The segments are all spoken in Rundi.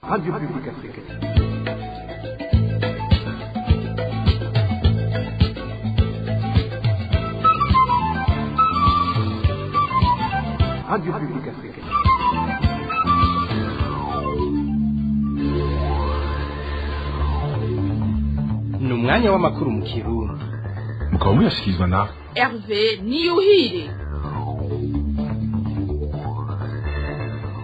Radio Publique Africaine. Radio Publique Africaine. Ni umwanya w'amakuru mu Kirundi. Mukaba muyashyikirizwa na Hervé Niyuhire.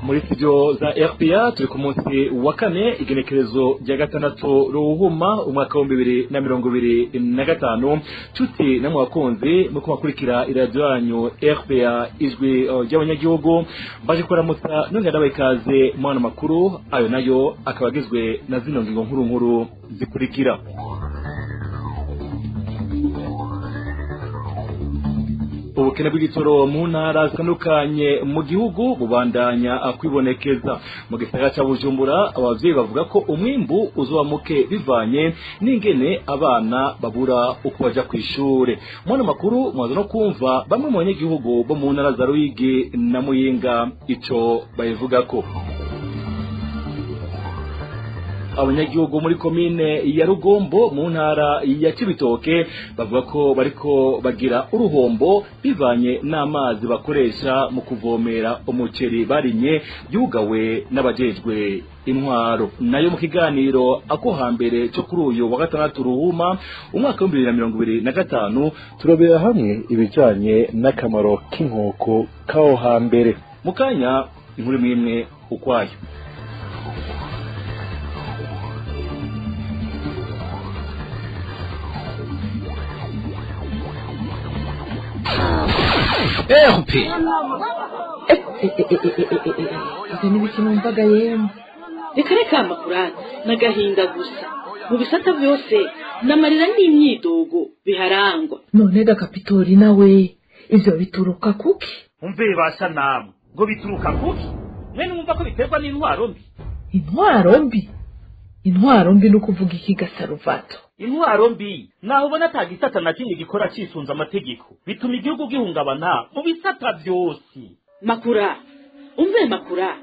Muri studio za RPA turi ku munsi wa kane, igenekerezo rya 6 Ruhuma umwaka wa 2025. Cuti namwe bakunzi muko makurikira iradiyo yanyu RPA, Ijwi ry'Abanyagihugu, baje kuramutsa nongera ndabaha ikaze mu ano makuru. Ayo nayo akaba agizwe na zino ngingo nkuru nkuru zikurikira: Ubukene bw'igitoro mu ntara zitandukanye mu gihugu bubandanya kwibonekeza. Mu gisagara ca Bujumbura, abavyeyi bavuga ko umwimbu uzoba muke bivanye n'ingene abana babura uko baja kw'ishure. Mu makuru mwaza no kumva bamwe mu banyagihugu bo mu ntara za Ruyigi na Muyinga ico bayivugako. Abanyagihugu muri komine ya Rugombo mu ntara ya Cibitoke bavuga ko bariko bagira uruhombo bivanye n'amazi bakoresha mu kuvomera umuceri barimye yugawe n'abajejwe intwaro. Nayo mu kiganiro ako hambere cyo kuri uyu wa 6 Ruhuma umwaka wa 2025, turobera hamwe ibijanye n'akamaro k'inkoko kaho hambere. Mu kanya inkuru imwe ukwayo. RP. Ivyo ni ibiki numvaga yemwe? Reka reka, amakurani n'agahinda gusa mu bisata byose, n'amarira n'imyidogo biharangwa. None ga Kapitori, nawe ivyo bituruka kuki? Umve basha namwe, ngo bituruka kuki? Mwe numva ko biterwa n'intwaro mbi. Intwaro mbi? Intwaro mbi ni ukuvuga iki Gasaruvato? Intwaro mbi naho ubona ata gisata na kimwe gikora cisunze amategeko, bituma igihugu gihungabana mu bisata byose. Makura, umve makura,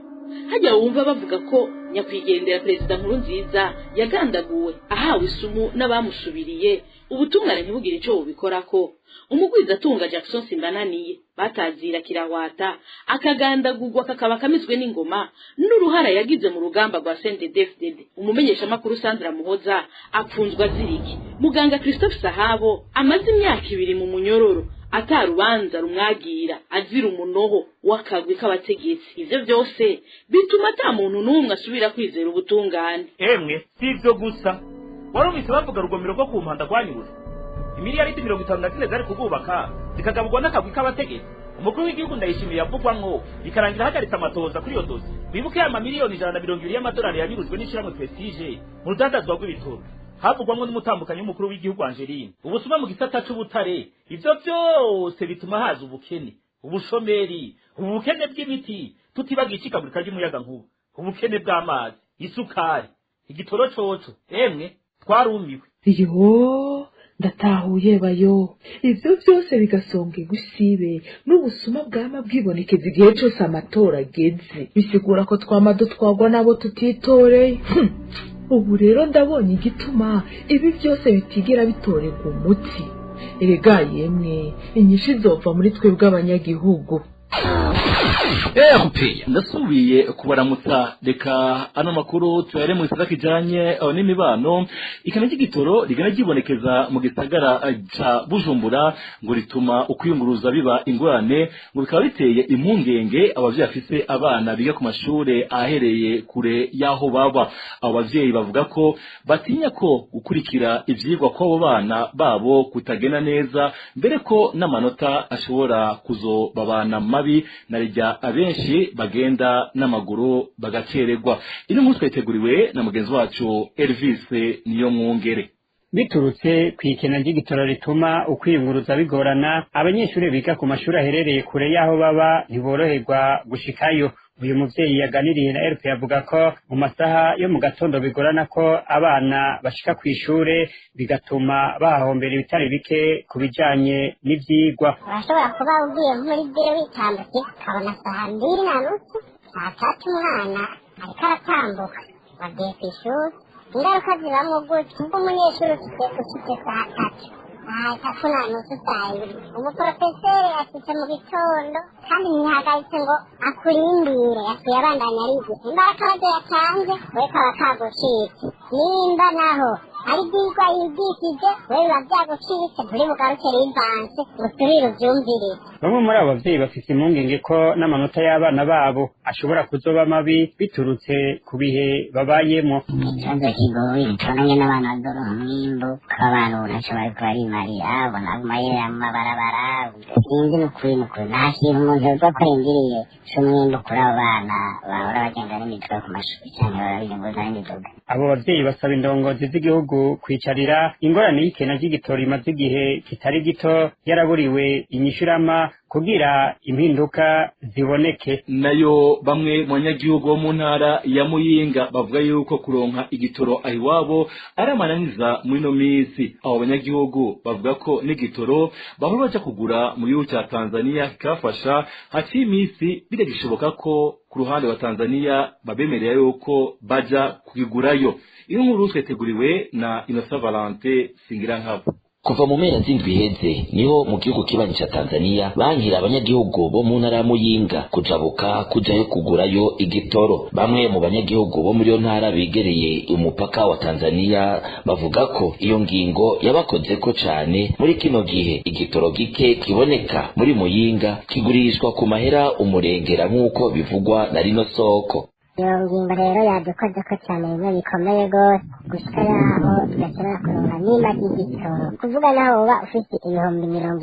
hajya wumva bavuga ko nyakwigendera Perezida Nkurunziza yagandaguwe ahawe isumu n'abamusubiriye, ubutungane ntibugire ico bubikorako. Umugwizatunga Jackson Simbananiye batazira Kirahwata akagandagurwa kakaba kamizwe n'ingoma n'uruhara yagize mu rugamba rwa CNDD-FDD. Umumenyeshamakuru Sandra Muhoza apfunzwe aziriki. Muganga Christophe Sahabo amaze imyaka 2 mu munyororo atarubanza rumwagira, azira umunoho w'akagwi k'abategetsi. Ivyo byose bituma ata muntu n'umwe asubira kwizera ubutungane. Emwe si ivyo gusa, warumvise bavuga rugomero rwo ku mpanda rwanyuze, imiliyaridi 54 zari kububaka zikagaburwa n'akagwi k'abategetsi. Umukuru w'igihugu Ndayishimiye yavugwamwo, bikarangira ahagaritse amatohoza kuri iyo dosi. Wibuke ya mamiliyoni 120 y'amadolari yanyurujwe n'ishirahamwe Prestige mu rudandazwa rw'ibitoro, havugwamwo n'umutambukanyi w'umukuru w'igihugu Angeline. Ubusuma mu gisata c'ubutare, ivyo byose bituma haza ubukene, ubushomeri, ubukene bw'imiti, tutibagiye icikagurika ry'umuyagankuba, ubukene bw'amazi, isukari, igitoro coco. Emwe twarumiwe. Yo, ndatahuye bayo. Ivyo byose bigasonga igusibe n'ubusuma bwama bwibonekeza igihe cose amatora ageze, bisigura ko twama dutwagwa n'abo tutitoreye. Ubu rero ndabonye igituma ibi byose bitigera bitorerwa umuti. Erega yemwe, inyishu izova muri twebwe abanyagihugu. RP. Ndasubiye kubaramutsa. Reka ano makuru tuyare mu gisata kijanye n'imibano. Ikana ry'igitoro rigana ryibonekeza mu gisagara ca Bujumbura ngo rituma ukwiyunguruza biba ingorane, ngo bikaba biteye impungenge abavyeyi bafise abana biga ku mashure ahereye kure y'aho baba. Abo bavyeyi bavuga ko batinya ko gukurikira ivyigwa kw'abo bana babo kutagenda neza, mbere ko n'amanota ashobora kuzobabana mabi na rirya abenshi bagenda n'amaguru bagacererwa. Ino nkuru twayiteguriwe na mugenzi wacu Elvis Niyo Mwungere. Biturutse ku ikena ry'igitoro rituma ukwiyunguruza bigorana, abanyeshuri biga ku mashuri aherereye kure y'aho baba ntiboroherwa gushikayo. Uyu muvyeyi yaganiriye na RP avuga ko mu masaha yo mu gatondo bigorana ko abana bashika kw'ishure, bigatuma bahahombera ibitari bike ku bijanye n'ivyigwa. Urashobora kuba ugiye muri biro witambutse, ukabona saa 2:30, saa 3 umwana ariko aratambuka. Wagiye ku ishuri, ingaruka zibamwo gutya: umunyeshuri ushitse saa 3, ahita na nusu saa 2, umuporofeseri ashitse mu gitondo kandi ntihagaritse ngo akurindire, yaciye abandanya arigisha. Nimba ari akabazo yatanze, we kaba kagucitse. Nimba naho ari ivyigwa yigishije, we biba vyagucitse, nturi bugaruke rivanse usubire uvyumvirize. Bamwe muri abo bavyeyi bafise impungenge ko n'amanota y'abana babo ashobora kuzoba mabi biturutse ku bihe babayemwo. Ikibazo kigoye, tubona nyene abana bazoronka umwimbu, ko abana ubu ntaco bariko barimarira, ubona baguma yirira mu mabarabara. Sinzi, nukuri nukuri nta kintu umuntu yovuga ko arindiriye c'umwimbu kuri abo bana bahora bagenda n'imiduga ku mashuri canke bahora biyunguruza n'imiduga. Abo bavyeyi basaba indongozi z'igihugu kwicarira ingorane y'ikena ry'igitoro imaze igihe kitari gito yaraburiwe inyishurama kugira impinduka ziboneke. Nayo bamwe mu banyagihugu bo mu ntara ya Muyinga bavuga yuko kuronka igitoro aho iwabo ari amananiza muri ino minsi. Abo banyagihugu bavuga ko n'igitoro bahora baja kugura mu gihugu ca Tanzania kikabafasha, haciye iminsi bitagishoboka ko ku ruhande wa Tanzania babemerera yuko baja kukigurayo. Iyo nkuru tweteguriwe na Innocent Valentin Singirankabo. Kuva mu mpera z'indwi iheze niho mu gihugu kibanyi ca Tanzania bankira abanyagihugu bo mu ntara ya Muyinga kujabuka kujayo kugurayo igitoro. Bamwe mu banyagihugu bo muri iyo ntara begereye umupaka wa Tanzania bavuga ko iyo ngingo yabakozeko cane. Muri kino gihe igitoro gike kiboneka muri Muyinga kigurishwa ku mahera umurengera, nk'uko bivugwa na rino soko. Iyo ngingo rero yadukozeko cyane bimwe bikomeye rwose, gushika yaho tudashobora kuronka nimba ry'igitoro. Kuvuga naho uba ufite 30,000,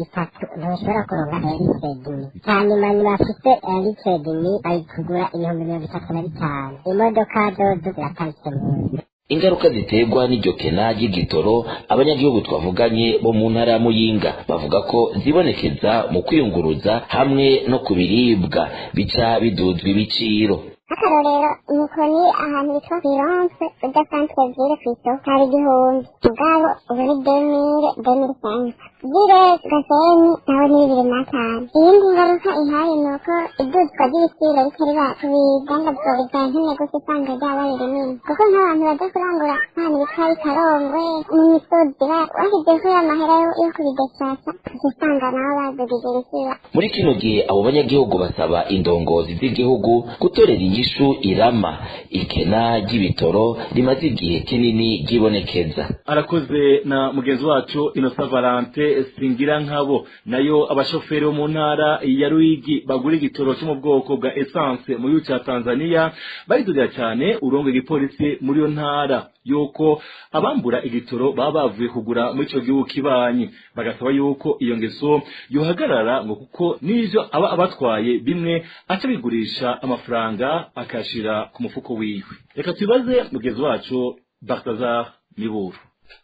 ntushobora kuronka litre demi. Hanyuma ntibafite litre demi, bari kugura 35,000. Imodoka zozo zirataritse mu Ingaruka ziterwa n'iryo kena ry'igitoro, abanyagihugu twavuganye bo mu ntara ya Muyinga bavuga ko zibonekeza mu kwiyunguruza hamwe no ku biribwa bica biduzwa ibiciro. Nk'akarorero, imikoni ahantu bitwa kw'ironse uja centre ville kw'isoko hari 1,000, mugabo ubu ni 2000, 2500. Ville Gasenyi naho ni 2500. Iyindi ngaruka ihari ni uko iduzwa ry'ibiciro riko riba ku bidandazwa bya nkenerwa, usanga ryabaye rinini, kuko nk'abantu baja kurangura nk'ahantu bitwa i Karongwe mu misozi, bashizeho amahera yo kubideshasha, uca usanga nabo badugije ibiciro. Muri kino gihe abo banyagihugu basaba indongozi z'igihugu gutorera inyishu irama ikena ry'ibitoro rimaze igihe kinini ryibonekeza. Arakoze na mugenzi wacu Innocent Valentin Singirankabo. Nayo abashoferi bo mu ntara ya Ruyigi bagura igitoro cyo mu bwoko bwa essence mu gihugu ca Tanzania baridodera cyane urongo igipolisi muri iyo ntara yuko abambura igitoro baba bavuye kugura muri ico gihugu kibanyi, bagasaba yuko iyo ngeso yohagarara, ngo kuko n'ivyo aba abatwaye bimwe aca bigurisha amafaranga akashira ku mufuko wiwe. Reka tubibaze mugenzi wacu Balthazar Miburo.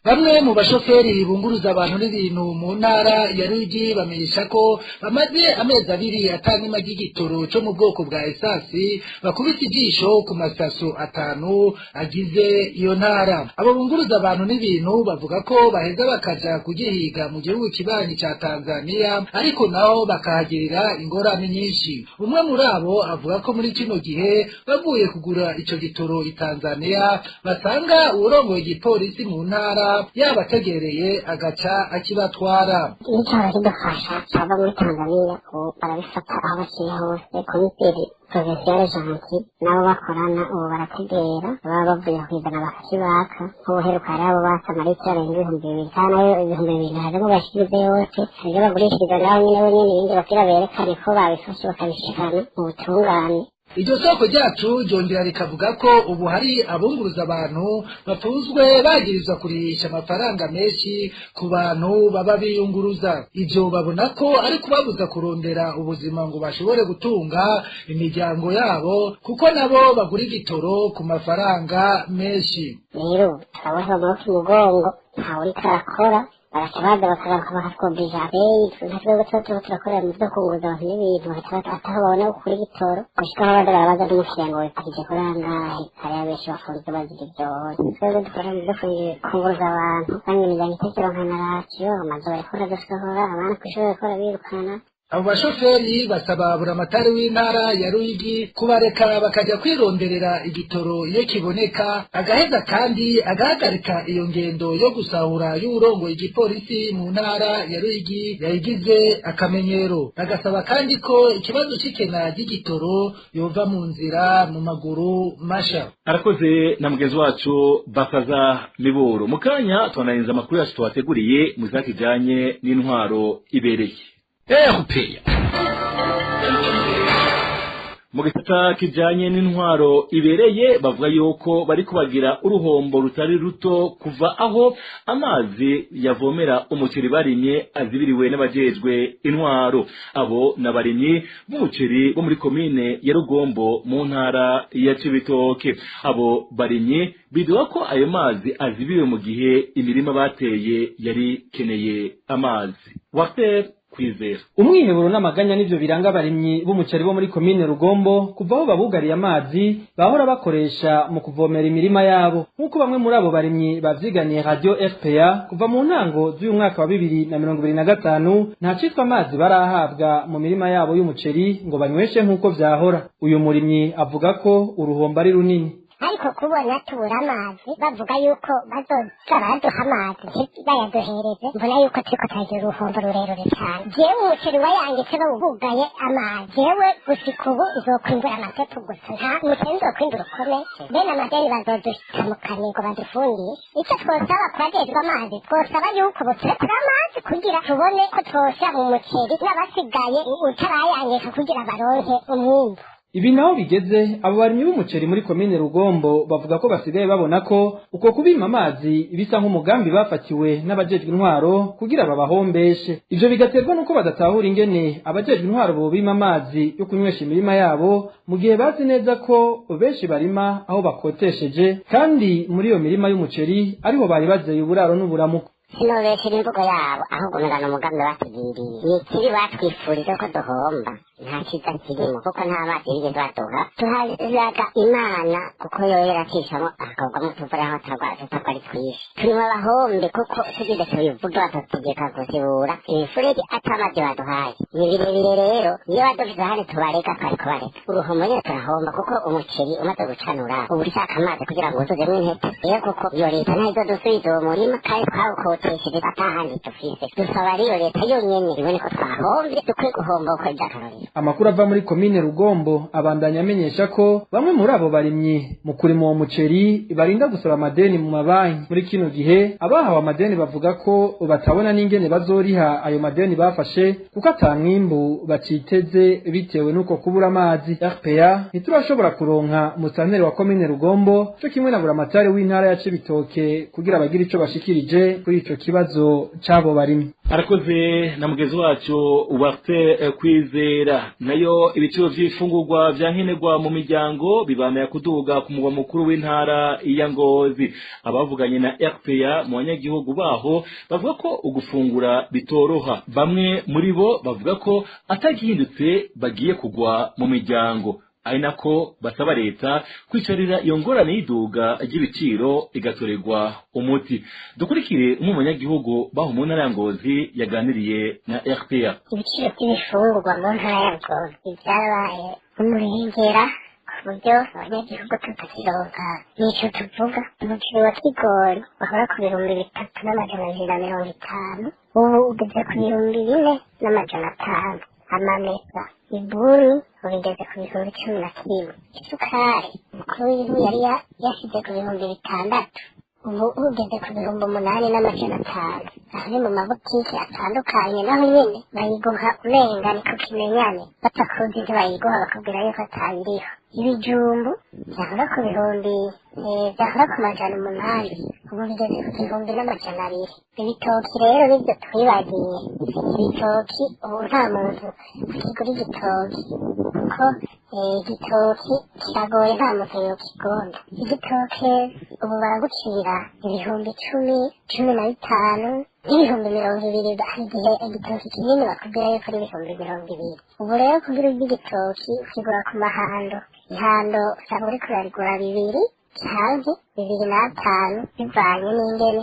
Bamwe mu bashoferi bunguruza abantu n'ibintu mu ntara ya Ruyigi bamenyesha ko bamaze amezi 2 atanima ry'igitoro cyo mu bwoko bwa esasi bakubise ijisho ku masaso 5 agize iyo ntara. Abo bunguruza abantu n'ibintu bavuga ko baheza bakaja kugihiga mu gihugu kibanyi ca Tanzania, ariko naho bakahagirira ingorane nyinshi. Umwe muri abo avuga ko muri kino gihe bavuye kugura ico gitoro i Tanzania basanga uwurongoye igipolisi mu ntara yabategereye agaca akibatwara. Igitoro kidufasha cyava muri Tanzania, ubu barabifata aho baciye hose. Komiseri provinciale Gentil nabo bakorana ubu barategera, baba bavuye kwizana bakakibaka. Nk'ubuheruka hariho abo basa amaritiro arenga 2000, kandi nayo 2000 ntazi ngo bashikirize yose. Hari ibyo bagurishiriza ngaho nyene bonyene, ibindi bakira berekane ko babifashe bakabishikana mu butungane. Iryo soko ryacu ryongera rikavuga ko ubu hari abunguruza abantu bafunzwe bagirizwa kurihisha amafaranga menshi ku bantu baba biyunguruza. Ivyo babona ko ari kubabuza kurondera ubuzima ngo bashobore gutunga imiryango yabo, kuko nabo bagura igitoro ku mafaranga menshi. Rero turaboha amaboko imugongo, ntawe uriko arakora, bagaca baza bakagaruka bakatwumvisha beyi. Nka twebwe tuba turiko turakorera mu vyo kunguza abantu n'ibintu, bagaca ataho babona gukura igitoro, gushika aho baza barabaza n'umukiriya ngo wipakije kuri angahe. Hariho benshi bafunzwe bazira ivyo. Twebwe dukora mu vyo kunguruza abantu, usanga imiryango itakironka na rasiyo, amazu bariko baradusohora, abana kw'ishure bariko barabirukana. Abo bashoferi basaba buramatari w'intara ya Ruyigi kubareka bakajya kwironderera igitoro iyo kiboneka, agaheza kandi agahagarika iyo ngendo yo gusahura y'uwurongoye igipolisi mu ntara ya Ruyigi yayigize akamenyero. Bagasaba kandi ko ikibazo c'ikena ry'igitoro yova mu nzira mu maguru masha. Arakoze na mugenzi wacu Bakaza Miburo. Mu kanya twananiriza amakuru yacu twateguriye mu kijanye n'intwaro ibereye. RPA. Mu gisata kijanye n'intwaro ibereye bavuga yuko bari kubagira uruhombo rutari ruto kuva aho amazi yavomera umuceri barimye azibiriwe n'abajejwe intwaro. Abo n'abarimyi b'umuceri bo muri komine ya Rugombo mu ntara ya Cibitoke. Abo barimyi biduha ko ayo mazi azibiriwe mu gihe imirima bateye yari keneye amazi. Water Kwizera. Umwiheburo n'amaganya nivyo biranga abarimyi b'umuceri bo muri komine Rugombo kuva aho babugariye amazi bahora bakoresha mu kuvomera imirima yabo, nk'uko bamwe muri abo barimyi bavyiganiye Radio RPA. Kuva mu ntango z'uyu mwaka wa 2025 nta citwa amazi barahabwa mu mirima yabo y'umuceri ngo banyweshe nk'uko vyahora. Uyu murimyi avuga ko uruhombo ari runini. Ariko kubona tubura amazi bavuga yuko bazoza baraduha amazi ntibayaduhereze, mbona yuko turiko turagira uruhombo rurerure cane. Jewe umuceri wayangitse bawubugaye amazi, jewe gushika ubu nzokwimbura amatepu gusa, nta umuceri nzokwimbura ukome. Bene amadeni bazodutamukanye ngo badufungishe. Ico twosaba kubajejwe amazi, twosaba yuko boturekura amazi kugira tubone ko twosha mu muceri n'abasigaye utarayangika kugira baronke umwimbu. Ibi naho bigeze, abo barimyi b'umuceri muri komine Rugombo bavuga ko basigaye babona ko uko kubima amazi bisa nk'umugambi bafatiwe n'abajejwe intwaro kugira babahombeshe. Ivyo bigaterwa nuko badatahura ingene abajejwe intwaro bobima amazi yo kunywesha imirima yabo mu gihe bazi neza ko benshi barima aho bakotesheje, kandi muri iyo mirima y'umuceri ariho bari bazeye uburaro n'uburamuko. Sinobeshera imvugo yabo, ahubwo ngana umugambi batugiriye ni ikibi batwifuriza ko duhomba. Nta cyiza kirimo kuko nta mazi bigeze baduha. Tuhazaga Imana kuko yoyo iracishamo hakagwamo utuvura aho tutagwa ari twinshi. Turi mu bahombe kuko tugize tubivuge batutegeka kuzibura imifurege ata mazi baduhaye. Ni birebire rero, iyo badufise ahandi tubareka twari kubareka. Uruhombo nyene turahomba kuko umuceri umaze gucanura uba ushaka amazi kugira ngo wuzuzemwo intete. Rero kuko iyo leta ntayo izodusubiza uwo murima kandi twawukotesheje atahandi dufise. Dusaba rero leta yonyene ibone ko twahomvye, dukwiye guhomba kuko ivy'akarorero. Amakuru ava muri komine Rugombo abandanya amenyesha ko bamwe muri abo barimyi mu kurima uwo muceri barinda gusaba amadeni mu mabanki. Muri kino gihe abahawe amadeni bavuga ko batabona n'ingene bazoriha ayo madeni bafashe kuko ata mwimbu baciteze bitewe n'uko kubura amazi. RPA ntiturashobora kuronka musanteri wa komine Rugombo co kimwe na buramatari w'intara ya Cibitoke kugira bagire ico bashikirije kuri ico kibazo c'abo barimyi. Arakoze na mugenzi wacu Warte Kwizera. Nayo ibiciro vy'ifungurwa vya nkenerwa mu miryango bibandanya kuduga ku mugwa mukuru w'intara ya Ngozi. Abavuganye na RPA mu banyagihugu baho bavuga ko ugufungura bitoroha. Bamwe muri bo bavuga ko atagihindutse bagiye kugwa mu miryango, ari nako basaba leta kwicarira iyo ngorane y'iduga ry'ibiciro igatorerwa umuti. Dukurikire umwe mu banyagihugu baho mu ntara ya Ngozi yaganiriye na RPA. Ibiciro by'ibifungurwa mu ntara ya Ngozi byabaye umurengera ku buryo abanyagihugu tutakironka n'ico tuvuga. Umuceri wa Kigori wahora ku 3250, ubu ugeze ku 4500. Amamesa ibuni ubigeze ku 11,000. Isukari umukuru w'igihugu yari yashyize ku 6000, ubu ugeze ku 8500. Aho ni mu mabutike atandukanye, naho nyene bayiguha umenga ni ku kimenyane, batakuzi ntibayiguha bakubwira yuko atayiriho. Ibijumbu vyahora ku bihumbi vyahora ku 800, ubu bigeze ku 1200. Ibitoki rero nivyo twibagiye. Ibitoki ubu nta muntu akigura igitoki kuko igitoki kiragoye, nta muntu yokigonda. Igitoke ubu baragucira 10,000, 15,000 n'ibihumbi 20. Hari igihe igitoki kinini bakubwira yuko ari 20,000. Ubu rero kugira urye igitoki ukigura ku mahando, ihando usanga uriko urarigura 2 canke 2.5 bivanye n'ingene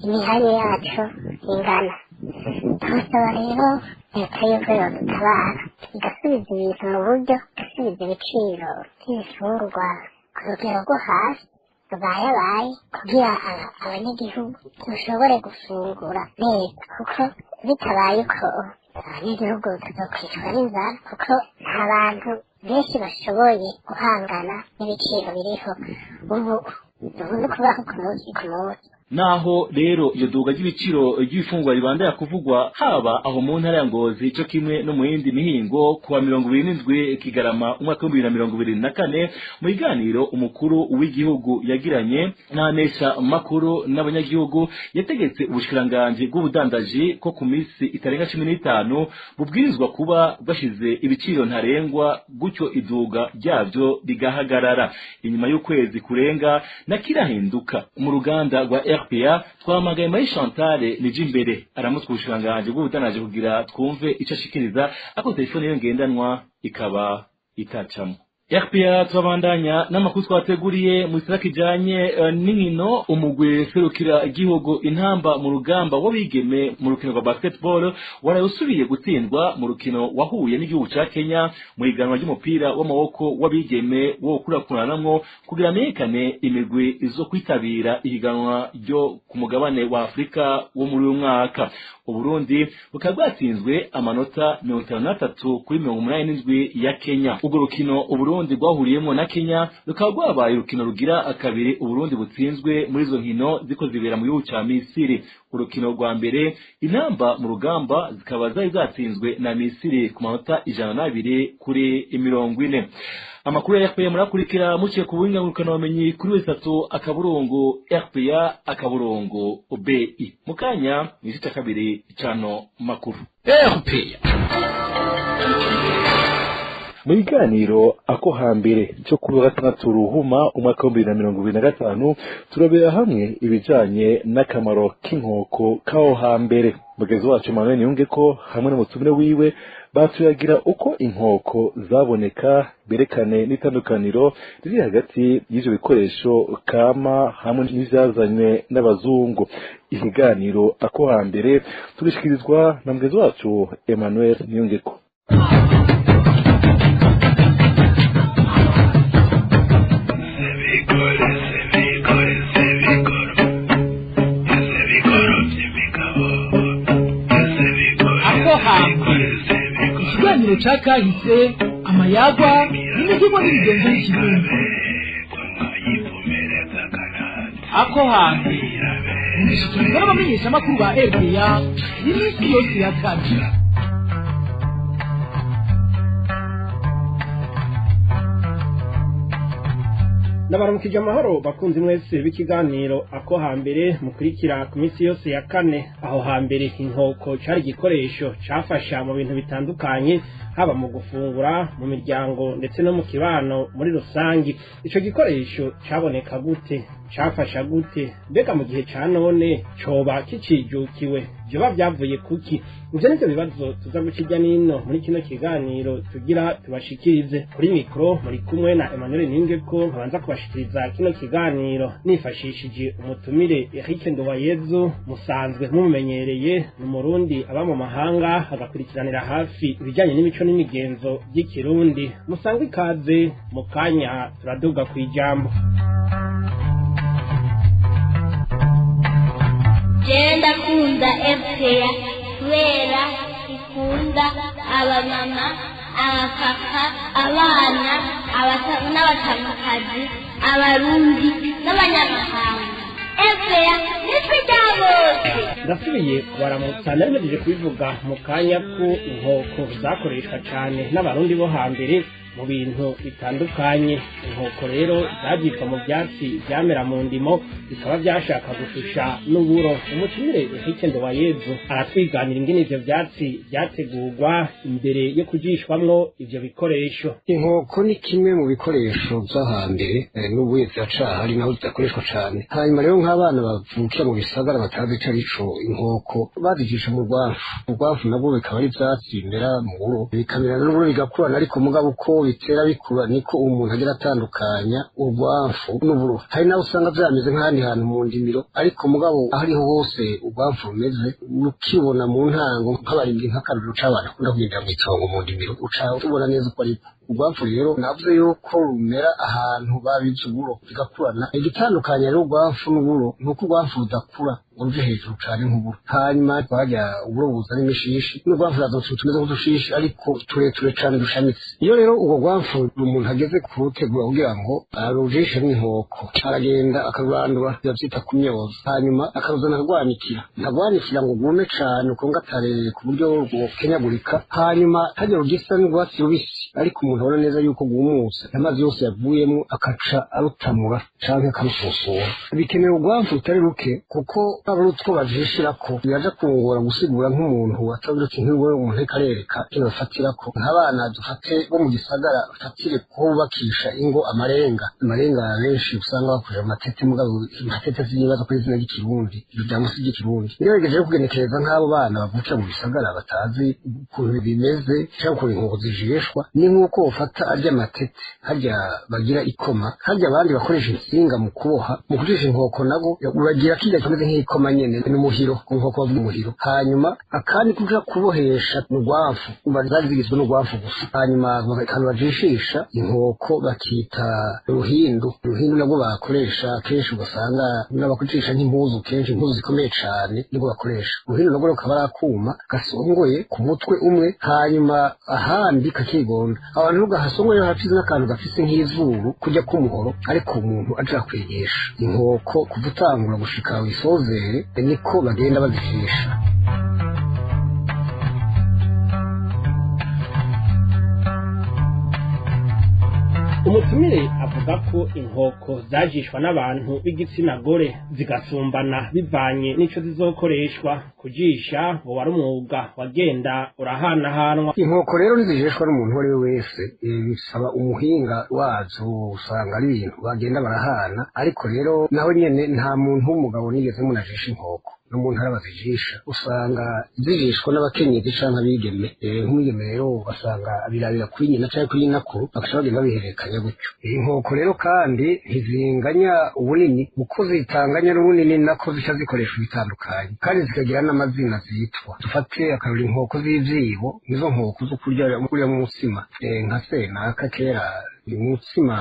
imihanyu yacu ingana. Turasaba rero Leta yuko yodutabara igasubiza ibintu mu buryo, igasubiza ibiciro by'ibifungurwa ku rugero rwo hasi rubayabaye, kugira abanyagihugu dushobore gufungura neza, kuko bitabaye uko abanyagihugu tuzokwicwa n'inzara, kuko nta bantu benshi bashoboye guhangana n'ibiciro biriho ubu. Ubu kubaho ku munsi ku munsi. Naho rero iyo duga ry'ibiciro ry'ibifungwa ribandanya kuvugwa haba aho mu ntara ya Ngozi cyo kimwe no mu yindi mihingo, kuwa 27 Kigarama umwaka wa 2024, mu biganiro umukuru w'igihugu yagiranye n'anesha makuru n'abanyagihugu, yategetse ubushikiranganje bw'ubudandaji ko ku minsi itarenga 15 bubwirizwa kuba bashize ibiciro ntarengwa, gutyo iduga ryavyo rigahagarara. Inyuma y'ukwezi kurenga nakirahinduka. Mu ruganda rwa RPA twamagaye Marie Chantal Nijimbere aramutse ubushikiranganje bw'ubudandaji kugira twumve ico ashikiriza, ako telefone yo ngendanwa ikaba itacamo. RPA turabandanya n'amakuru twateguriye mu gisata kijanye n'inkino. Umugwi serukira igihugu Intamba mu Rugamba w'abigeme mu rukino rwa basketball waraye usubiye gutsindwa mu rukino wahuye n'igihugu ca Kenya mu higanwa ry'umupira w'amaboko w'abigeme wo gukurakuranamwo kugira amenyekane imigwi izo kwitabira ihiganwa ryo ku mugabane wa Afurika wo muri uyu mwaka. Uburundi bukaba bwatsinzwe amanota 53 kuri 87 ya Kenya. Urwo rukino Uburundi rwahuriyemo na Kenya rukaba rwabaye urukino rugira kabiri Uburundi butsinzwe muri izo nkino ziko zibera mu gihugu ca Misiri. Urukino rwa mbere Intamba mu Rugamba zikaba zari zatsinzwe na Misiri ku manota 102 kuri 40. Amakuru ya RPA murakurikira muciye ku buhinga ngurukanabumenyi kuri wesatu akaburungu RPA akaburungu BI. Mukanya ni igice ca kabiri cano makuru RPA. Mu biganiro ako hambere cyo kuri wa gatandatu Ruhuma umwaka wa 2025, turabera hamwe ibijanye n'akamaro k'inkoko k'aho hambere. Mugenzi wacu Emmanuel Niyungeko hamwe n'umutumire wiwe batuyagira uko inkoko zaboneka, berekane n'itandukaniro riri hagati y'ivyo bikoresho kama hamwe n'ivyazanywe n'abazungu. Ikiganiro ako hambere tugishikirizwa na mugenzi wacu Emmanuel Niyungeko. Ikiganiro ca kahise, amayagwa n'imivugo n'imigenzo y'ikirundi. Ako hambere mugishikirizwa n'abamenyeshamakuru ba RPA iminsi yose ya kane. Ndabaramukije amahoro bakunzi mwese b'ikiganiro ako hambere mukurikira ku minsi yose ya kane. Aho hambere inkoko cari igikoresho cafasha mu bintu bitandukanye, haba mu gufungura mu miryango ndetse no mu kibano muri rusangi. Ico gikoresho caboneka gute? Cafasha gute? Mbega mu gihe ca none coba kicijukiwe? Vyoba vyavuye kuki? Ivyo nivyo bibazo tuza guca irya nino muri kino kiganiro tugira tubashikirize. Kuri mikro muri kumwe na Emmanuel Niyungeko, nkabanza kubashikiriza kino kiganiro nifashishije umutumire Eric Nduwayezu, musanzwe mumumenyereye, ni umurundi aba mu mahanga agakurikiranira hafi ibijanye n'imico n'imigenzo by'ikirundi. Musangwe ikaze, mu kanya turaduga kw'ijambo. Jewe ndakunda RPA kubera ikunda abamama, abapapa, abana, n'abatambakazi, abarundi n'abanyamahanga. RPA nitwe rya bose. Ndasubiye kubaramutsa. Nari kubivuga mu kanya ko inkoko zakoreshwa cane n'abarundi bo hambere mu bintu bitandukanye. Inkoko rero zagitwa mu byatsi byamera mu ndimo, bikaba byashaka gushusha n'uburo. Umutumire Eric Nduwayezu aratwiganira ingene ivyo vyatsi vyategurwa imbere yo kujishwamwo ivyo bikoresho. Inkoko ni kimwe mu bikoresho vyo hambere, n'ubu ziracahari naho zidakoreshwa cane. Hanyuma rero nk'abana bavukira mu bisagara batazi ico arico, inkoko bazigisha mu rwamfu. Urwamfu nabwo bikaba ari ivyatsi bimera mu buro, bikamera n'uburo bigakurana, ariko mugabo uko bitera bikura niko umuntu agera atandukanya urwamfu n'uburo. Hari naho usanga vyameze nk'ahandi hantu mu ndimiro, ariko mugabo aho ariho hose urwamfu rumeze ukibona mu ntango nk'abarimyi nk'akarorero c'abantu akunda kugendera mw'itongo mu ndimiro uca ubona neza uko ariko. Urwamfu rero navuze yuko rumera ahantu babize uburo bigakurana. Igitandukanye rero urwamfu n'uburo ni uko urwamfu rudakura ngo ruje hejuru cane nk'uburo. Hanyuma twajya uburo buzana imishishi, n'urwamfu ruraza utuntu tumeze nk'udushishi ariko tureture cane dushamitse. Iyo rero urwo rwamfu umuntu ageze kurutegura kugira ngo arujishe n'inkoko, aragenda akarurandura, bavyita kumyoza, hanyuma akaruzana akarwanikira. Ntarwanikira ngo rwume cane ukungatare ku buryo rwokenyagurika, hanyuma harya rugisa n'urwatsi rubisi, ariko umuntu abona neza yuko rwumutse, amazi yose yavuyemo akaca arutamura canke akarususura. Bikenewe urwamfu rutari ruke kuko aba ari utwo bajishirako, biraja kungora gusigura nk'umuntu atavuze ati nk'uwo umuntu ariko arereka ivyo bafatirako. Nk'abana dufate bo mu gisagara bafatire ko bubakisha ingo amarenga. Amarenga benshi usanga bakoresha amatete, mugabo amatete sinibaza ko ari izina ry'ikirundi, ivyo vya musi ry'ikirundi. Ngerageje rero kugenekereza nk'abo bana bavukira mu bisagara batazi ukuntu bimeze canke ukuntu inkoko zijishwa, ni nk'uko ufata arya amatete harya bagira ikoma, harya abandi bakoresha intsinga mu kuboha, mu kujisha inkoko nabo uragira kirya kimeze nk'ikoma nyene, ni umuhiro, ku nkoko bavuga umuhiro. Hanyuma akandi kuja kubohesha mu rwamfu, umva zari zigizwe n'urwamfu gusa. Hanyuma akantu bajishisha inkoko bakita uruhindu. Uruhindu nabwo bakoresha kenshi ugasanga n'abakujisha nk'impuzu, kenshi impuzu zikomeye cane nibwo bakoresha. Uruhindu nabwo rukaba ari akuma gasongoye ku mutwe umwe, hanyuma ahandi kakigonda. Abantu gahasongoye hafise n'akantu gafise nk'izuru kujya k'umuhoro, ariko umuntu aja kwegesha inkoko kuva utangura gushika wisozere, niko bagenda bazifisha. Umutumire avuga ko inkoko zajishwa n'abantu b'igitsina gore zigasumbana bivanye n'ico zizokoreshwa. Kujisha ngo wari umwuga wagenda urahanahanwa. Inkoko rero ntizijishwa n'umuntu uwo ari we wese, bisaba umuhinga wazo, usanga ari ibintu bagenda barahana. Ariko rero naho nyene nta muntu w'umugabo nigeze munajisha inkoko no mu ntara bazijisha, usanga zijishwa n'abakenyezi canke abigeme. Nk'umwigeme rero ugasanga abirabira kuri nyina canke kuri nyinakuru, bagaca bagenda babihererekanya gutyo. Inkoko rero kandi ntizinganya ubunini, uko zitanganya n'ubunini nako zica zikoresha ibitandukanye, kandi zikagira n'amazina zitwa. Dufate akarori inkoko z'ivyibo, nizo nkoko zo kurya mu mutsima, nka senaka kera umutsima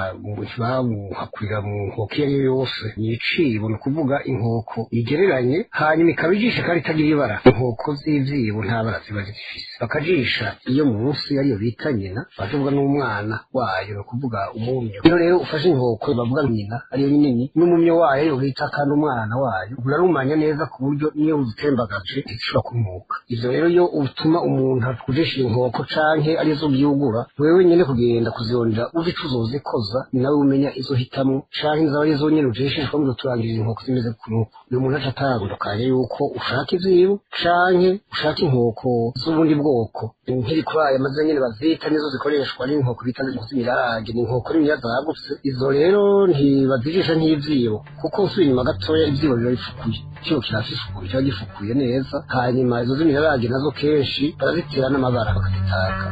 bawuhakurira mu nkoko iyo ariyo yose, ni icibo, ni ukuvuga inkoko igereranye, hanyuma ikaba ijisha kandi itagira ibara. Inkoko z'ivyibo nta bara ziba zifise, bakajisha iyo munsi ariyo bita nyina, bakavuga n'umwana wayo, ni ukuvuga umumyo. Iyo rero ufashe inkoko bavuga nyina ariyo nini n'umumyo wayo ariyo bita kandi umwana wayo, urarumanya neza ku buryo niyo uzitembagaje ntizishobora kumuka. Ivyo rero iyo utuma umuntu akujisha inkoko canke arizo byugura, wewe nyene kugenda kuzirondera uzi uzozikoza, ni nawe umenya izo hitamo canke zaba arizo nyene ujishishwa mu turangirira inkoko zimeze kunuko. Uyu muntu aca atandukanye yuko ushaka ivyibo canke ushaka inkoko z'ubundi bwoko, nkiri kuri aya mazina nyene bazita nizo zikoreshwa n'inkoko bita z'imirarage, ni inkoko niniya zagutse. Izo rero ntibazijisha nk'ivyibo, kuko usubiye inyuma gatoya ivyibo biba bifukuye, ikibo kirafise ukuntu kiba gifukuye neza. Hanyuma izo z'imirarage nazo kenshi barazitera n'amabara bakazitaka.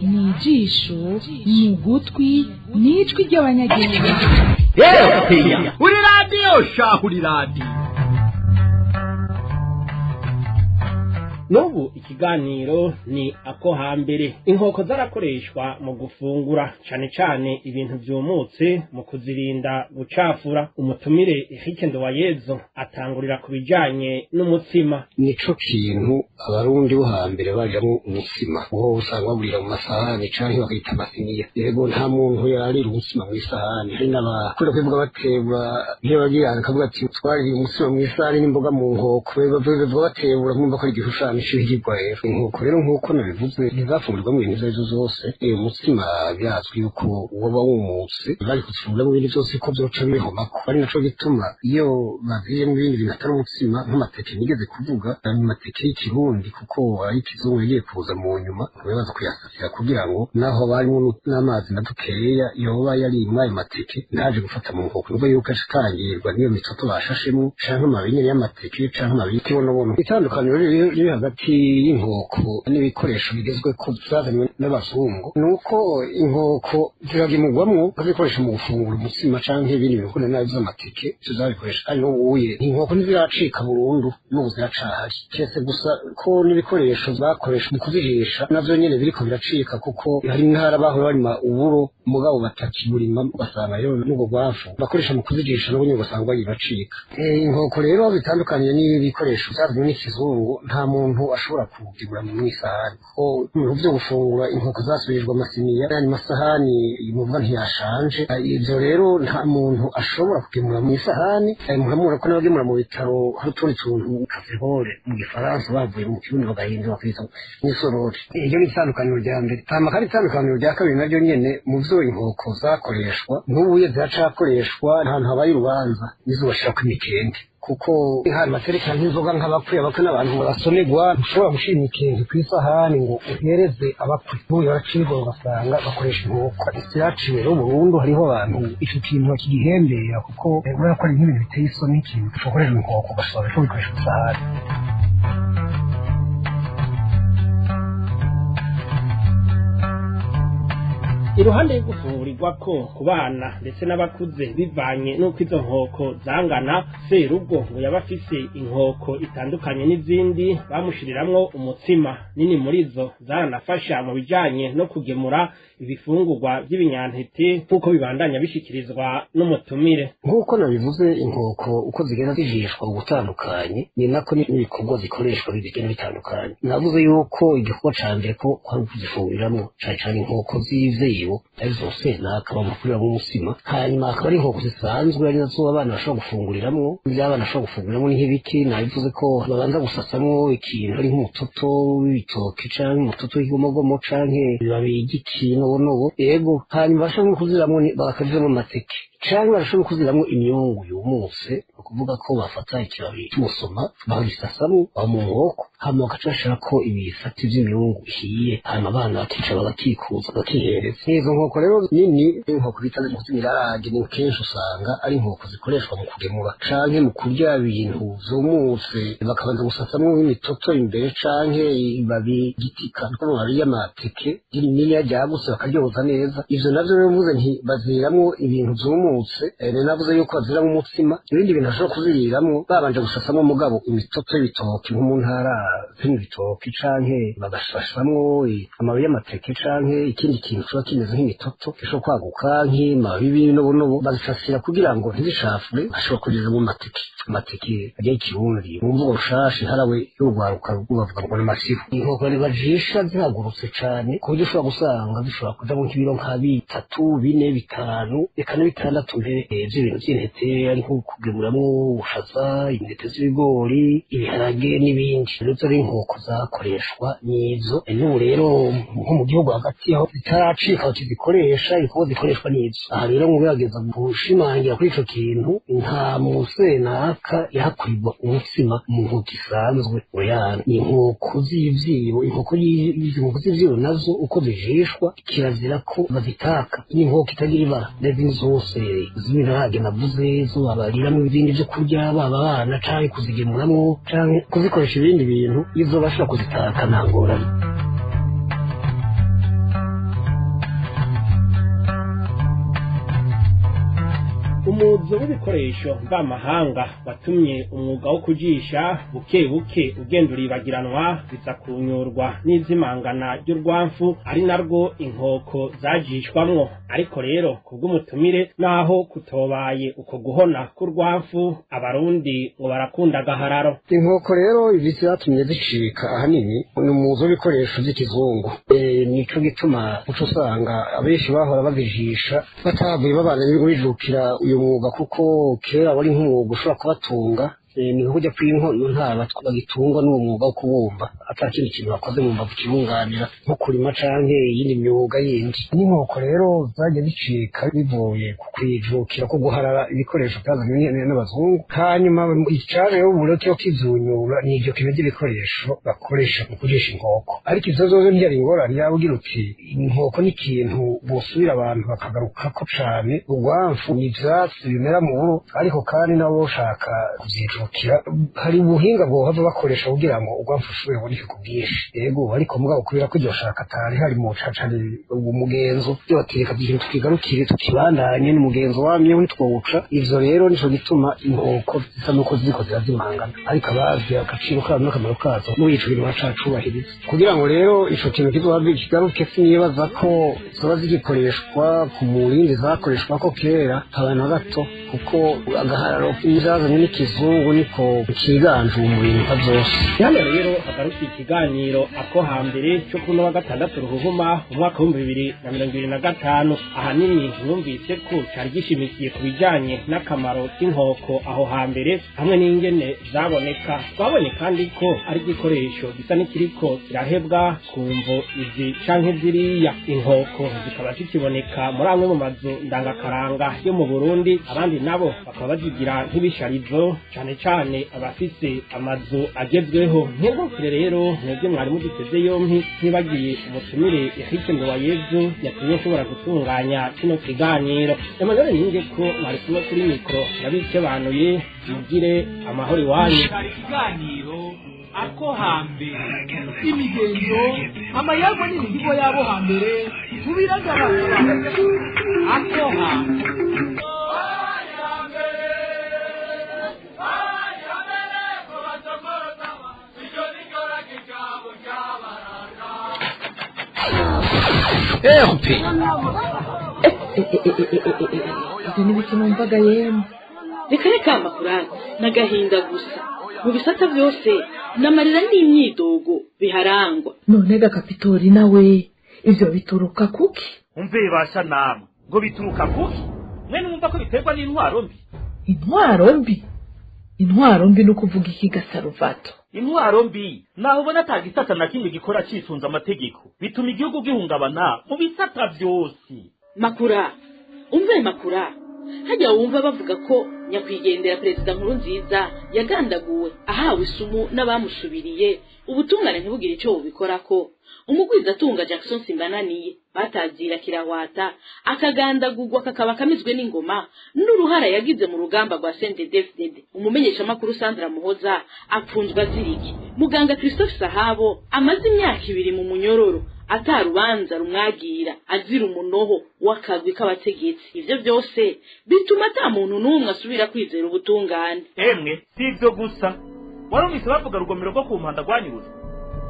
Ni ijisho, ni ugutwi, ni ijwi ry'abanyagihugu. Uri radiyo sha, uri radiyo. N'ubu ikiganiro ni ako hambere. Inkoko zarakoreshwa mu gufungura cane cane ibintu vyumutse mu kuzirinda gucafura. Umutumire Eric Ndowayezu atangurira ku bijanye n'umutsima. Nico kintu abarundi bo hambere bajamwo umutsima, uwo usanga bagurira mu masahani canke bakayita amasiniya. Yego nta muntu yararira umutsima mw'isahani, hari n'abakunda kubivuga batebura, nk'iyo bagira bakavuga ati twaririye umutsima mw'isahani n'imboga mu nkoko, bavuga batebura nkumva ko ari igishushanyo n'ishihirwa. Rero inkoko rero nk'uko nabivuze ntizafungurirwamo ibintu ivyo arivyo vyose. Umutsima birazwi yuko woba wumutse, bari kuzifunguriramo ibindi vyose ko vyoca bihomako. Ari naco gituma iyo baziyemo ibindi bintu atari umutsima, nk'amateke nigeze kuvuga, amateke y'ikirundi kuko ay'ikizungu yagiye kuza mu nyuma, baza kuyasasira kugira ngo naho barimo n'amazi na dukeya yoba yari muri ayo mateke ntaje gufata mu nkoko, nubwo yuko ashikangirwa n'iyo mitoto bashashemo canke amababi nyene y'amateke canke amababi y'ikibonobono. Itandukaniro riri hagati y'inkoko n'ibikoresho bigezweko vyazanywe n'abazungu ni uko inkoko ziragemurwamwo bazikoresha mu gufungura umutsima canke ibindi bintu nabi vy'amateke tuzabikoresha. Kandi n'ubuye inkoko ntiziracika burundu, n'ubu ziracahari, keretse gusa ko n'ibikoresho bakoresha mu kuzijisha navyo nyene biriko biracika, kuko hari intara bahora barima uburo mugabo batakiburima, ugasanga rero n'ubwo rwafu bakoresha mu kuzijisha nabwo nyene ugasanga bagiye bacika. Inkoko rero bitandukanye n'ibikoresho vyazanywe n'ikizungu, nta muntu ashobora kugemura mw'isahani, kuko mu bintu vyo gufungura inkoko zasubirijwe amasiniya n'ayandi masahani muvuga ntiyashanje. Ivyo rero nta muntu ashobora kugemura mw'isahani. Muramubona ko n'abagemura mu bitaro hari utundi tuntu kaserole mu gifaransa bavuye mu kirundi bagahindura bakita mw'isorori. Iryo ni itandukaniro rya mbere. Hama kandi itandukaniro rya kabiri naryo nyene mu vyo inkoko zakoreshwa n'ubuye ziracakoreshwa ahantu habaye urubanza, nizo bashirako imikende, kuko hari baterekera nk'inzoga nk'abakwe. Abakwe n'abantu basonerwa, ntushobora gushira imikenke kw'isahani ngo uhereze abakwe. N'ubu baracibwa ugasanga bakoresha inkoko ziraciwe rero burundu. Hariho abantu ico kintu bakigihembera, kuko urabona ko ari nk'ibintu biteye isoni, ikintu ukoresha inkoko ugasanga bariko bikoresha isahani. Iruhande yo gufungurirwa ko ku bana ndetse n'abakuze bivanye n'uko izo nkoko zangana, serugo ngo yaba afise inkoko itandukanye n'izindi bamushiriramwo umutsima. Nini muri zo zaranafasha mu bijanye no kugemura ibifungurwa by'ibinyantete, nk'uko bibandanya bishikirizwa n'umutumire. Nk'uko nabivuze, inkoko uko zigenda zijishwa ugutandukanye ni nako n'ibikorwa zikoreshwa bigenda bitandukanye. Navuze yuko igikorwa ca mbere ko kwari ukuzifunguriramwo, cane cane inkoko z'ivyeyi arizo senaka bamukuriramo umutsima, hanyuma akaba ari inkoko zisanzwe ari nazo abana bashobora gufunguriramwo. Ivyo abana bashobora gufunguriramwo ni nk'ibiki? Nabivuze ko babanza gusasamwo ikintu ari nk'umutoto w'ibitoke canke umutoto w'ikigomogomo canke ibibabi ry'ikinobonobo, yego. Hanyuma bashobora no kuziramwo bakaziramwo amateke canke barashobora kuziramwo imyungu yumutse, ni ukuvuga ko bafata ikibabi c'umusoma bakagisasamwo aho mu nkoko, hama bagaca bashirako ibisate vy'imyungu ihiye, hanyuma abana bakicara bagakikuza bakihereza. Izo nkoko rero nini, inkoko bita z'imirarage, ni kenshi usanga ari inkoko zikoreshwa mu kugemura canke mu kurya ibintu vyumutse, bakabanza gusasamwo nk'imitoto imbere canke ibabi gitika amababi y'amateke niniya ryagutse bakaryoza neza. Ivyo navyo rero mvuze nti baziramwo ibintu vyumutse, navuze yuko baziramwo umutsima, ibindi bintu bashobora kuziriramwo babanje gusasamwo mugabo imitoto y'ibitoki nko mu ntara z'ibitoki, canke bagasasamwo amababi y'amateke canke ikindi kintu kiba kimeze nk'imitoto gishobora kwaguka nk'amababi y'ibinobonobo, bazisasira kugira ngo ntizishafure. Bashobora kurizamo amateke, amateke arya y'ikirundi mu mvugo rushasha iharawe y'urwaruka bavuga ngo ni masifu. Inkoko bajisha zihagurutse cane ku buryo ushobora gusanga zishobora kujamwo nk'ibiro nka 3, 4, 5 eka na 6 mbere vy'ibintu vy'intete, ari nko kugemuramwo ubushaza, intete z'ibigori, ibiharage n'ibindi. Rero ari inkoko zakoreshwa nizo. N'ubu rero nko mu gihugu hagati aho zitaracika bakizikoresha, ibikorwa zikoreshwa nizo. Aha rero mu gushimangira kuri ico kintu, nta musenaka yahakurirwa umutsima mu nkoko isanzwe, oya, ni inkoko z'ivyibo. Inkoko z'ivyibo nazo uko zijishwa kirazira ko bazitaka, ni inkoko itagira ibara. N'izindi zose z'imirarage navuze zo babariramwo ibindi vyo kurya, baba abana canke kuzigemuramwo canke kuzikoresha ibindi bintu, izo bashobora kuzitaka nta ngorane. Umuzo w'ibikoresho mvamahanga watumye umwuga wo kujisha buke buke ugenda uribagiranwa, biza kunyurwa n'izimangana ry'urwamfu ari narwo inkoko zajishwamwo. Ariko rero kubw'umutumire, naho kutobaye uko guhona k'urwamfu, abarundi ngo barakunda agahararo. Inkoko rero ibi vyatumye zicika ahanini ni umuzo w'ibikoresho vy'ikizungu. Nico gituma uca usanga abenshi bahora bazijisha batavuye babana bijukira uyu mwuga, kuko kera wari nk'umwuga ushobora kubatunga. Ni nk'ujya kw'inkono, nta bagitungwa n'uwo mwuga wo kubumba, ata kindi kintu bakoze mu mbavu kibunganira, nko kurima canke iyindi myuga yindi. N'inkoko rero zagiye zicika bivuye ku kwijukira ko guharara ibikoresho byazanywe n'abazungu. Hanyuma icaje rero ubu rero kiba kizunyura ni ivyo kintu by'ibikoresho bakoresha mu kujisha inkoko. Ariko ivyo zozo ntiyari ingorane, yaba ugira uti inkoko ni ikintu bosubira abantu bakagarukako cane. Urwamfu ni ivyatsi bimera mu buro, ariko kandi nabo boshaka kuvyijukira, hari ubuhinga bwohava bakoresha kugira ngo urwamfu rushobore kuboneka ku bwinshi. Yego, ariko mugabo kubera ko iryo shaka atari hari mu cacari umugenzo byo bateka ikintu tukigarukire tukibandanye n'umugenzo wamye ntitwowuca. Ivyo rero nico gituma inkoko zisa nuko ziriko zirazimangana, ariko abazi agaciro kazo n'akamaro kazo muri ico kintu bacacubahiriza kugira ngo rero ico kintu kizohave kigaruke. Sinibaza ko zoba zigikoreshwa ku murindi zakoreshwa ko kera habe na gato, kuko agahararo k'ibizazanye n'ikizungu niko kiganje mu bintu nka vyose. Hano rero hagarukiye ikiganiro Ako Hambere cyo kuno wa gatandatu ruhuhuma umwaka w'2025. Ahanini mwumvise ko cari gishimikiye ku bijanye n'akamaro k'inkoko aho hambere hamwe n'ingene zaboneka. Twabonye kandi ko ari igikoresho gisa n'ikiriko kirahebwa ku mvo izi canke ziriya. Inkoko zikaba zikiboneka muri amwe mu mazu ndangakaranga yo mu Burundi, abandi nabo bakaba bazigira nk'ibisharizo, cane cane abafise amazu agezweho. Nkengurukire rero mwebwe mwari muduteze yompi, ntibagiye umutumire Eric Nduwayezu yatumye nshobora gutunganya kino kiganiro. Emmanuel Ninge ko mwari kumwe kuri mikoro ndabikebanuye, mugire amahoro iwanyu. Ikiganiro Ako Hambere, imigenzo, amayago n'imihigo yabo hambere tubiragaragara. Ako Hambere. RP. Ibyo ni bike numvaga yemwe. Reka reka, amakuru n'agahinda gusa mu bisata byose, n'amarira n'imyidogo biharangwa. None ga Kapitori nawe, ivyo bituruka kuki? Umve basha namwe, ngo bituruka kuki? Mwe numva ko biterwa n'intwaro mbi. Intwaro mbi? Intwaro mbi no kuvuga iki gasaruvato? Intwaro mbi naho ubona ata gisata na kimwe gikora cisunze amategeko, bituma igihugu gihungabana mu bisata byose. Makura, umve makura, hajya wumva bavuga ko nyakwigendera perezida Nkurunziza yagandaguwe ahawe isumu n'abamusubiriye, ubutungane ntibugire ico bubikorako. Umugwizatunga Jackson Simbananiye batazira kirahwata akagandagurwa kakaba kamizwe n'ingoma n'uruhara yagize mu rugamba rwa CNDD-FDD. Umumenyeshamakuru Sandra Muhoza apfunzwe aziriki. Muganga Christophe Sahabo amaze imyaka 2 mu munyororo atarubanza rumwagira, azira umunoho w'akagwi k'abategetsi. Ivyo byose bituma ata muntu n'umwe asubira kwizera ubutungane. Emwe si ivyo gusa, warumvise bavuga rugomero rwo ku mpanda rwanyuruza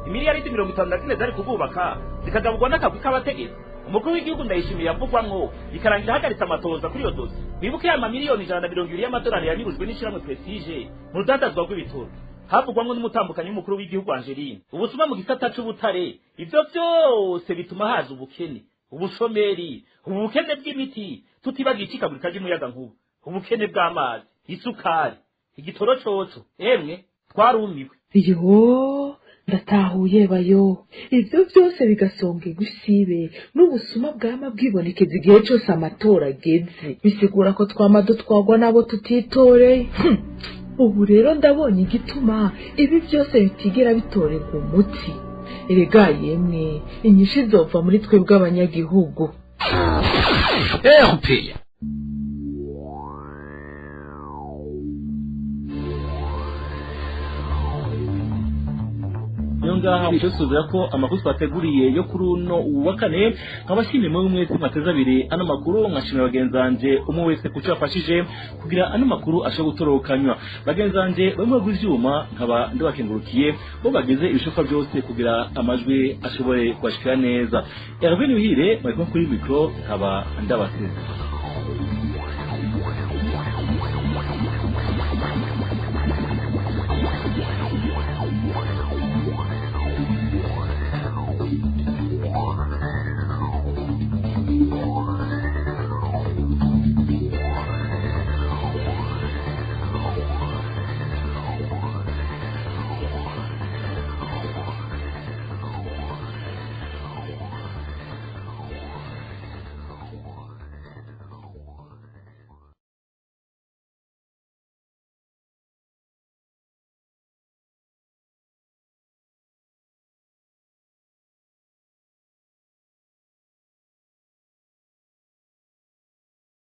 imiliyaridi 54 zari kububaka zikagaburwa n'akagwi k'abategetsi. Umukuru w'igihugu Ndayishimiye yavugwamwo bikarangira ahagaritse amatoza kuri iyo dosi. Wibuke ya mamiliyoni 120 y'amadolari yanyurujwe n'ishirahamwe Prestige mu rudandazwa rw'ibitoro, havugwamwo n'umutambukanyi w'umukuru w'igihugu Angeline. Ubusuma mu gisata c'ubutare, ivyo vyose bituma haza ubukene, ubushomeri, ubukene bw'imiti, tutibagiye icikagurika ry'umuyagankuba, ubukene bw'amazi, isukari, igitoro coco. Emwe twarumiwe. Yo, ndatahuye bayo. Ivyo byose bigasongerwa isibe n'ubusuma bwama bwibonekeza igihe cose amatora ageze, bisigura ko twama dutwagwa n'abo tutitoreye. Ubu rero ndabonye igituma ibi byose bitigera bitorerwa umuti. Erega yemwe, inyishu izova muri twebwe abanyagihugu. RP. Ngaha icyo ko amakuru twateguriye yo kuri uno wa kane, nkabashimiye muri mwese mwateze abiri ano makuru, nkashimira bagenzi banje umwe wese kuco yafashije kugira ano makuru ashobore gutorokanywa. Bagenzi banje bamwe rw'ivyuma nkaba ndabakengurukiye bo bageze ibishoboka byose kugira amajwi ashobore kubashikira neza. Hervé Nuhire mwari kumwe kuri micro, nkaba ndabaseze.